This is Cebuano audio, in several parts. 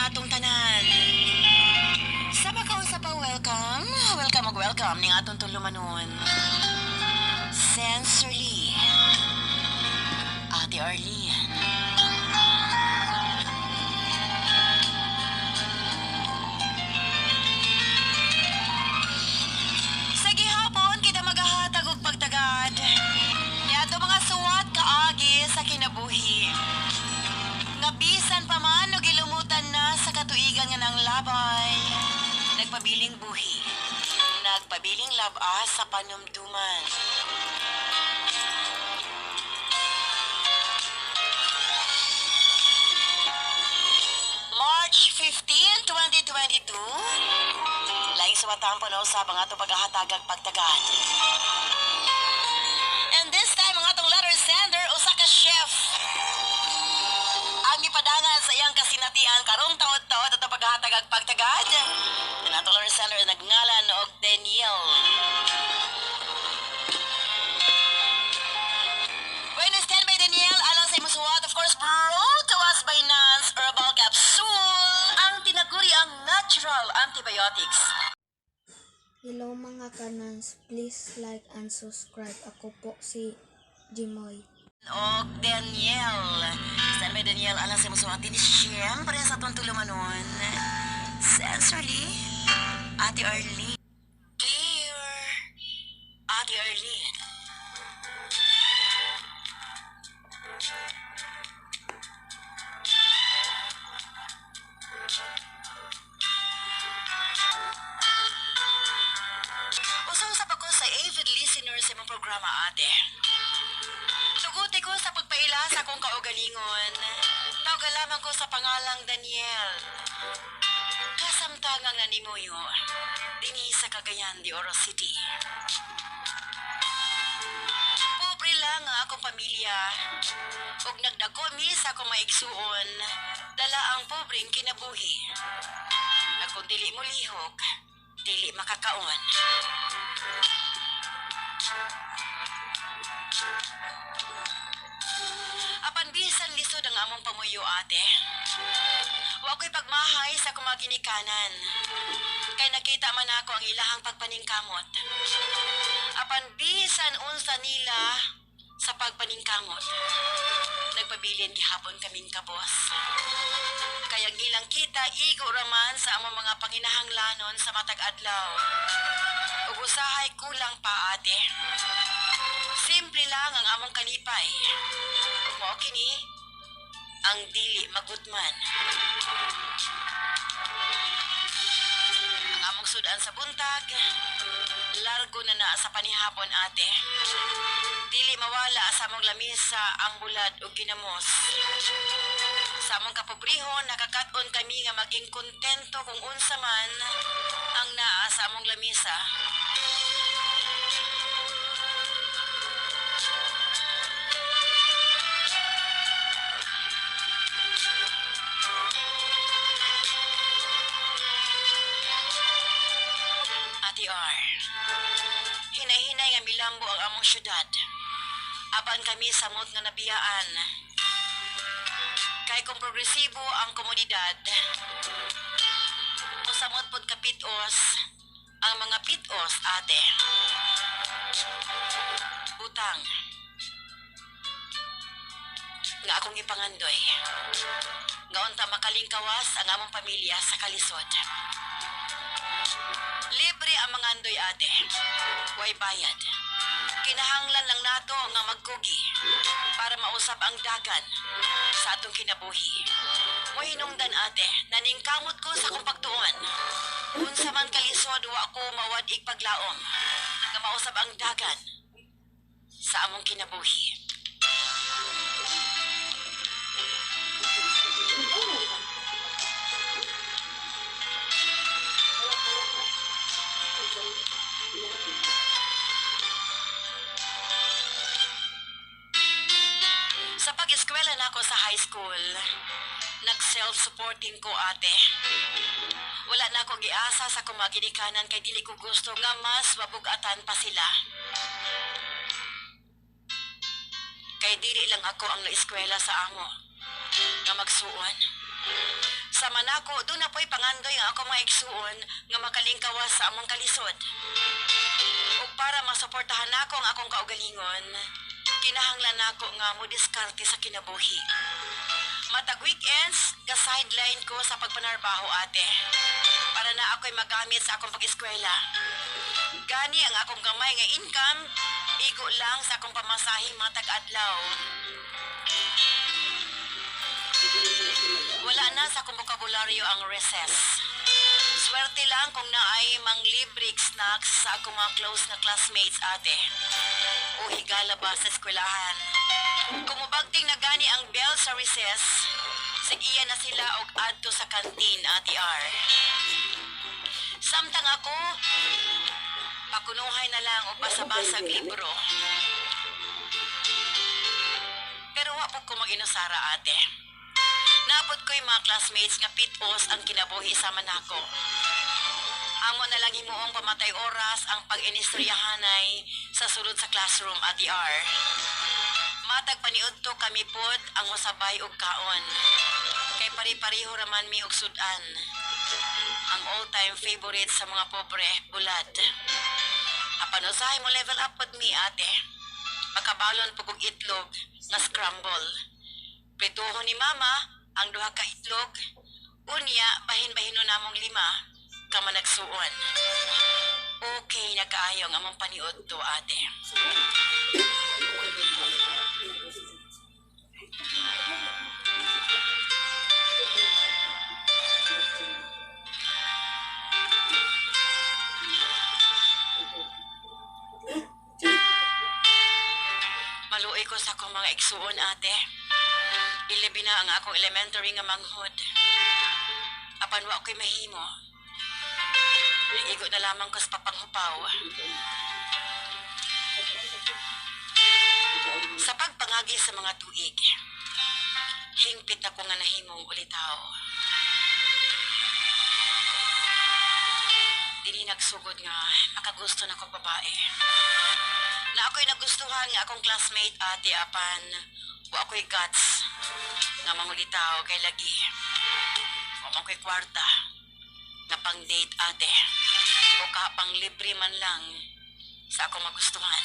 Kanatong tanan. Sa makausa pa, welcome. Welcome og welcome ning atong tulumanon. Sensorly. Ate Arlene. Sa gihapon kita maghahatag og pagtagad. Niadto mga suwat kaagi sa kinabuhi. Nga bisan pa man og gilumutan na sa katuigan nga nang labay, nagpabiling buhi, nagpabiling lab-a sa panumduman. March 15, 2022. Laing suwatan po na usab ang atong paghahatagag pagtagad. And this time, ang atong letter sender, usa ka chef. Ang mipadangan sa iyang kasinatian karong taod-taod atong paghahatagag pagtagad. Ang atong letter sender nagngalan og Daniel. When stand by Daniel, alang sa imong suwat, of course, brought to us by Nance Herbal Capsule, ang tinaguri ang natural antibiotics. Hello mga kanans, please like and subscribe. Ako po si Jimoy. Og Daniel. Stand by Daniel, alang sa imong suwat, din siyempre sa atong tulumanon. Sensorly, Ate Arlene. Dear Ate Arlene. Usa-usap ako sa avid listener sa imong programa, ate. Tuguti ko sa pagpaila sa akong kaugalingon. Tawag lamang ko sa pangalang Daniel. Kasamtangang nanimuyo, dinhi sa Cagayan de Oro City. Pobre lang ang akong pamilya. Ug nagdako mi sa akong maigsuon, dala ang pobreng kinabuhi. Na kung dili mo lihok, dili makakaon. Apan bisan lisod ang among pamuyo, ate. Wa ko'y pagmahay sa akong mga ginikanan. Kay nakita man ako ang ilahang pagpaningkamot. Apan bisan unsa nila sa pagpaningkamot, nagpabilin gihapon kaming kabos. Kaya ang ilang kita igo raman sa among mga panginahanglanon sa matag adlaw. Ug usahay kulang pa, ate. Simple lang ang among kalipay. Ug mao kini ang dili magutman. Ang among sudan sa buntag, largo na na sa panihapon, ate. Dili mawala sa among lamisa ang bulad ug ginamos. Sa among kapobrehon, nakakat-on kami nga maging kontento kung unsa man ang naa sa among lamisa. Ate R, hinay-hinay nga milambo ang among syudad. Apan kami samot nga nabiyaan. Kay kung progresibo ang komunidad, musamot pod kapitos ang mga pitos, ate. Utang nga akong ipangandoy nga unta makalingkawas ang among pamilya sa kalisod. Libre ang mga andoy, ate. Way bayad. Kinahanglan lang nato nga magkugi para mausap ang dagan sa atong kinabuhi. Mohinungdan, ate, naningkamot ko sa akong pagtuon. Unsa man kalisod, wa ko mawad-ig paglaom nga mausab ang dagan sa among kinabuhi. Sa pag-eskwela nako sa high school, nag-self-supporting ko, ate. Wala na ako giasa sa akong mga ginikanan kay dili ko gusto nga mas mabugatan pa sila. Kay dili lang ako ang naeskwela sa amo nga magsuon. Sa manako, duna po'y pangandoy ang ako mga igsuon nga makalingkawas sa among kalisod. Ug para masuportahan nako ang akong kaugalingon, kinahanglan nako nga mo diskarte sa kinabuhi. Matag weekends, ga-sideline ko sa pagpanarbaho, ate, para na ako'y magamit sa akong pag-eskwela. Gani ang akong gamay nga income, igo lang sa akong pamasahe matag adlaw. Wala na sa akong bokabularyo ang recess. Swerte lang kung naay manglibreng snacks sa akong mga close na classmates, ate, o higala ba sa eskwelahan. Kung mubagting na gani ang bell sa recess, sigiya na sila og adto sa canteen, Ate R. Samtang ako, pakunuhay na lang og basa-basag libro. Pero wa pud ko mag-inusara, ate. Naa pod ko'y mga classmates nga pitos ang kinabuhi sama nako. Amo na lang himuong pamatay oras ang pag-inistoryahanay sa sulod sa classroom, Ate R. Matag paniudto, kami pod ang mosabay og kaon. Kay pari-pariho raman mi og sudan. Ang all-time favorite sa mga pobre, bulad. Apan usahay mo level up pod mi, ate. Makabalon po kog itlog nga scramble. Prituhon ni mama ang duha ka itlog. Unya, bahin-bahinon namong lima ka managsuon. Okay na kaayo ang among paniudto, ate. Maluoy ko sa akong mga igsuon, ate. Ilabi na ang akong elementary nga manghod. Apan wa ko'y mahimo. Igo na lamang ko sa papanghupaw. Sa pagpangagi sa mga tuig, hingpit ako nga nahimong ulitaw. Dili nagsugod nga makagusto na kong babae. Na ako'y nagustuhan nga akong classmate, ate, apan wa ako'y guts nga mangulitaw kay lagi wa man ko'y kwarta nga pang date, ate, o ka pang libre man lang sa akong magustuhan.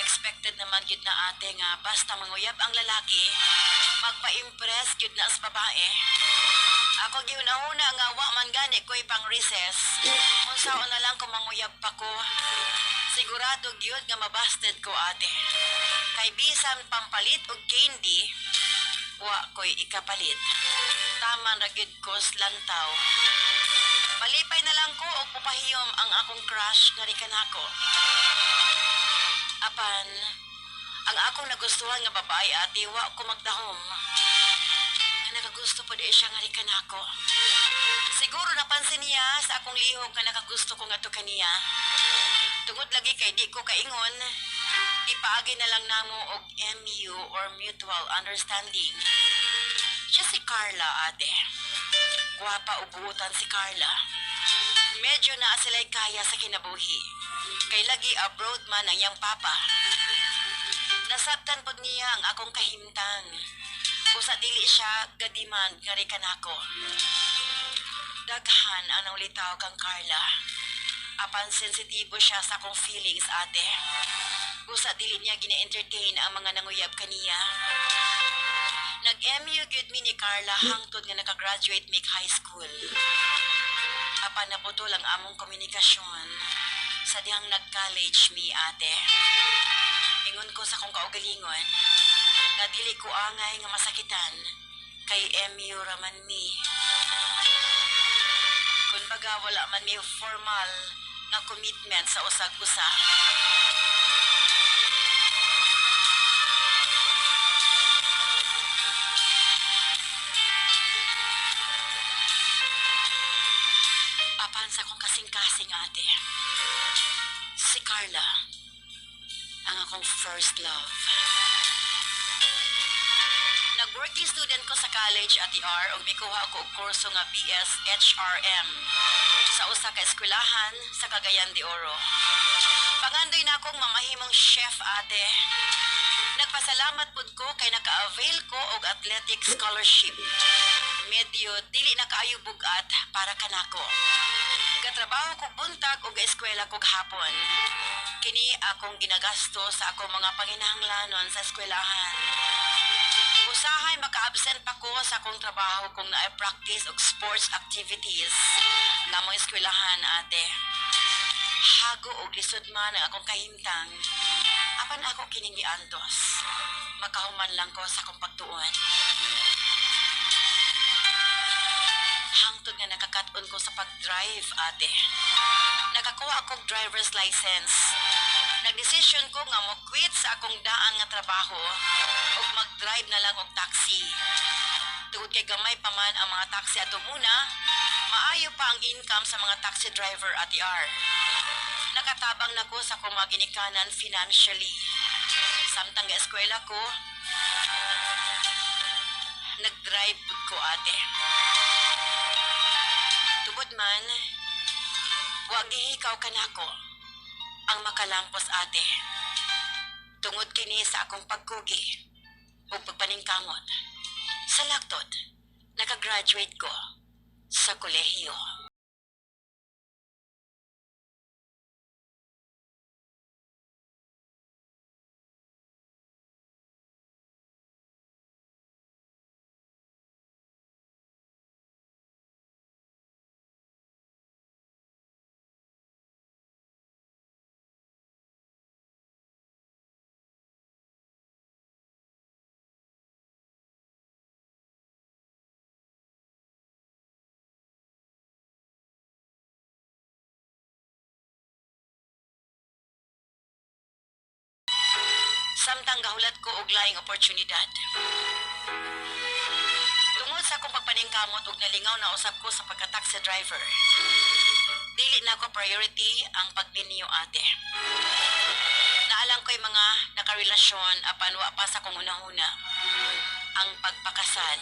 Expected naman gyud na, ate, nga basta manguyab ang lalaki, magpa-impress gyud na sa babae. Ako gihuna-huna nga wa man gani ko'y pang recess. Unsaon na lang kung manguyab pa ko? Sigurado gyud nga mabasted ko, ate. Kay bisan pampalit og candy, wa ko'y ikapalit. Tama ra gyud ko sa lantaw. Malipay na lang ko og pupahiyom ang akong crush nga kanako. Apan, ang akong nagustuhan nga babae, ate, wa ko magdahom nga nakagusto po di siya nga kanako. Siguro napansin niya sa akong lihok nga nakagusto ko ngadto kaniya. Tungod lagi kay di ko kaingon, ipaagi na lang namo og MU or mutual understanding. Siya si Carla, ate. Gwapa ug buutan si Carla. Medyo naa sila'y kaya sa kinabuhi. Kay lagi abroad man ang iyang papa. Nasabtan pod niya ang akong kahimtang. Busa dili siya ga-demand nga kanako. Daghan ang nangulitaw kang Carla. Apan sensitibo siya sa akong feelings, ate. Busa dili niya gina-entertain ang mga nanguyab kaniya. Nag-MU gyud mi ni Carla hangtod nga nakagraduate mig high school. Apan naputol ang among komunikasyon sa dihang nag-college mi, ate. Ingon ko sa akong kaugalingon nga dili ko angay nga masakitan kay MU raman mi. Kung baga wala man mi formal nga commitment sa usag usa. Apan sa akong kasing-kasing, ate, si Carla ang akong first love. Nag-working student ko sa college, Ate R, ug mikuha ko og kurso nga BS HRM sa usa ka eskwelahan sa Cagayan de Oro. Pangandoy na akong mamahimong chef, ate. Nagpasalamat pud ko kay naka-avail ko og athletic scholarship. Medyo dili na kaayo bugat para kanako. Gatrabaho kog buntag ug eskwela kog hapon. Kini akong ginagasto sa akong mga panginahanglanon sa eskwelahan. Usahay maka-absent pa ko sa akong trabaho kung naay practice og sports activities namong eskwelahan, ate. Hago og lisod man ang akong kahimtang. Apan ako kining giantos. Makahuman lang ko sa akong pagtuon. Hangtod nga nakakat-on ko sa pag-drive, ate. Nakakuha akong driver's license. Nagdesisyon ko nga mo quit sa akong daan nga trabaho ug mag-drive na lang og taxi. Tungod kay gamay pa man ang mga taxi ato muna, maayo pa ang income sa mga taxi driver, Ate R. Nakatabang na ko sa akong mga ginikanan financially. Samtang ga eskwela ko, nag-drive pud ko, ate. Tubod man, wa gihikaw kanako ang makalampos, ate. Tungod kini sa akong pagkugi ug pagpaningkamot. Sa laktod, nakagraduate ko sa kolehiyo. Samtang gahulat ko og laing oportunidad. Tungod sa akong pagpaningkamot ug nalingaw na usab ko sa pagka-taxi driver, dili na ako priority ang pagbinyo, ate. Naalang ko'y mga nakarelasyon apan wa pa sa akong hunahuna ang pagpakasal.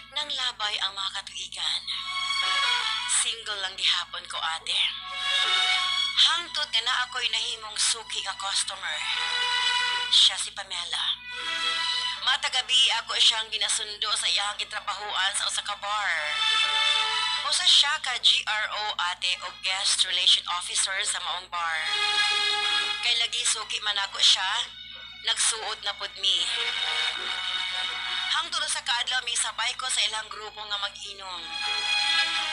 Nang labay ang mga katuigan. Single lang gihapon ko, ate. Hangtod nga na ako'y nahimong suki nga customer. Siya si Pamela. Matagabi ako siyang ginasundo sa iyang gitrabahuan sa usa ka bar. Usa siya ka GRO, ate, o guest relation officer sa maong bar. Kay lagi suki man ako siya, nagsuod na pud mi. Hangtod sa kaadlaw mi sabay ko sa ilang grupo nga mag-inom.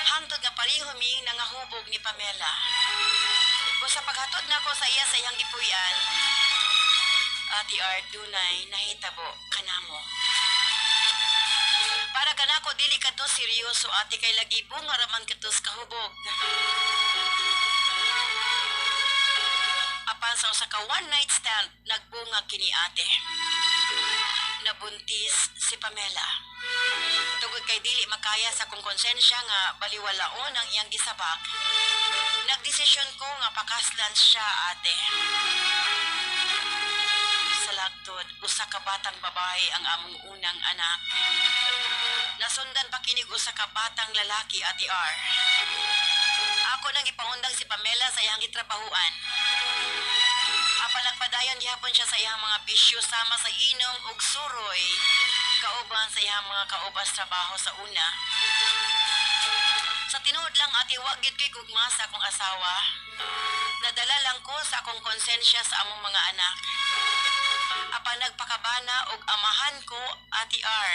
Hangtod nga pareho mi nangahubog ni Pamela. O sa paghatod nako sa iya sa iyang gipuy-an, Ate R, dunay nahitabo kanamo. Para kanako dili kadto seryoso, ate, kay lagi bunga raman kadto sa kahubog. Apan sa usa ka one night stand, nagbunga kini, ate. Nabuntis si Pamela. Tungod kay dili makaya sa akong konsensya nga baliwalaon ang iyang gisabak, nagdesisyon ko nga pakaslan siya, ate. Sa lagtod, usa ka batang babae ang among unang anak. Nasundan pa kinig usa ka batang lalaki, Ate R. Ako nang ipaundang si Pamela sa iyang gitrabahuan. Apan nagpadayon gihapon siya sa iyang mga bisyo sama sa inom ug suroy, kauban sa iyang mga kaubas trabaho sa una. Sa tinuod lang, ate, wa gid ko'y gugma sa akong asawa. Nadala lang ko sa akong konsensya sa among mga anak. Apan nagpakabana og amahan ko, Ate R.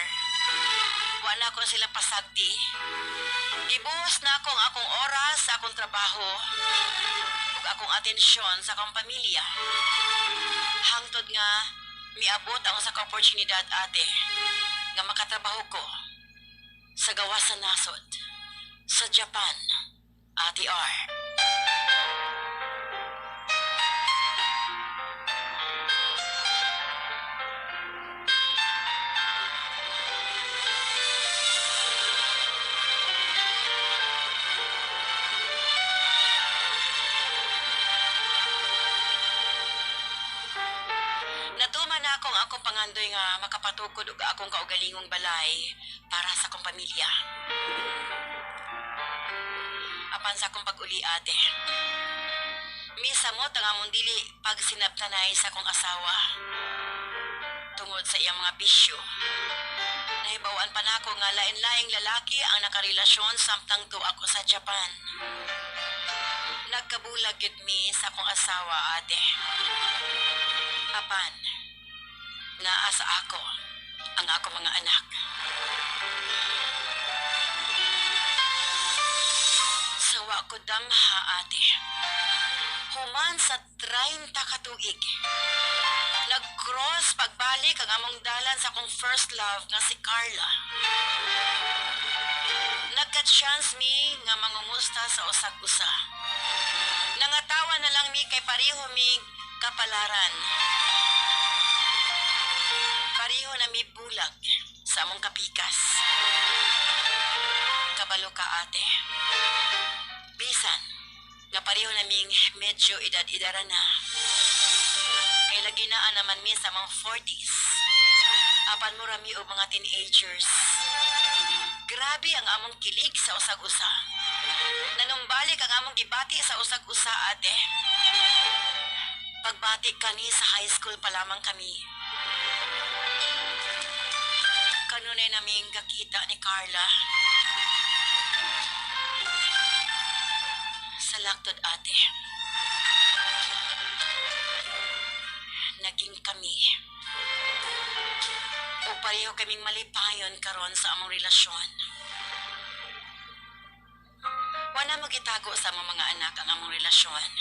Wa na ko sila pasagdi. Gibuhos na ako ang akong oras sa akong trabaho ug akong atensyon sa akong pamilya. Hangtod nga miabot ang usa ka oportunidad, ate, nga makatrabaho ko sa gawas sa nasod sa Japan, Ate R. nako ang akong pangandoy nga makapatukod og akong kaugalingong balay para sa akong pamilya. Apan sa akong pag-uli, ate, misamot ang among dili pagsinabtanay sa akong asawa tungod sa iyang mga bisyo. Nahibawan pa nako nga lain-laing lalaki ang nakarelasyon samtang tuwa ako sa Japan. Nagkabulag gyud mi sa akong asawa, ate. Apan, naa sa ako ang ako mga anak. Sa wa ko damha, ate. Human sa 30 ka tuig, nag-cross pagbalik ang among dalan sa akong first love nga si Carla. Nagka-chance mi nga mangumusta sa usag-usa. Nangatawa na lang mi kay pareho mi kapalaran. Pareho na mi bulag sa among kapikas. Kabalo ka, ate. Bisan nga pareho naming medyo edad-idara na. Kay lagi naa naman mi sa mga 40s. Apan mura mi og mga teenagers. Grabe ang among kilig sa usag-usa. Nanumbalik ang among gibati sa usag-usa, ate. Pagbati kani sa high school pa lamang kami. Kanunay naming gakita ni Carla. Sa laktod, ate. Naging kami. O pareho kaming malipayon karon sa among relasyon. Wala magitago sa among mga anak ang among relasyon.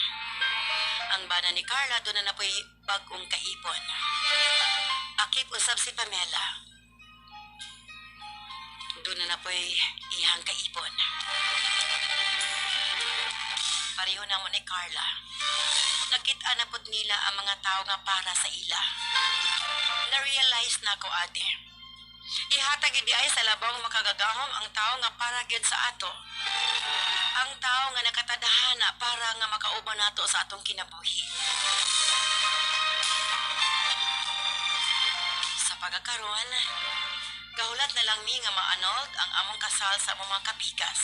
Ang bana ni Carla duna na po'y bag-ong kaipon. Akip usab si Pamela. Duna na po'y iyang kaipon. Pareho namo ni Carla. Nakita na pod nila ang mga tao nga para sa ila. Na-realize na ako, ate. Ihatag gyud ay sa labong makagagahom ang tao nga para gyud sa ato. Ang tao nga nakatadhana para nga makauban nato sa atong kinabuhi. Sa pagkakaroon, gahulat na lang mi nga ma-annulled ang among kasal sa among mga kapikas.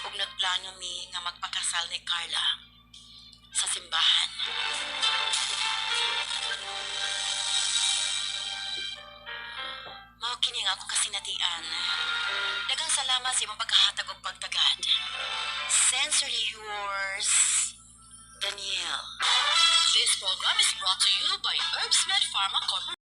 Ug nagplano mi nga magpakasal ni Carla sa simbahan. Mao kini nga akong kasinatian. Daghang salamat sa imong pagkahatag og pagtagad. Sincerely yours, Danielle. This program is brought to you by Herbsmed Pharma Corporation.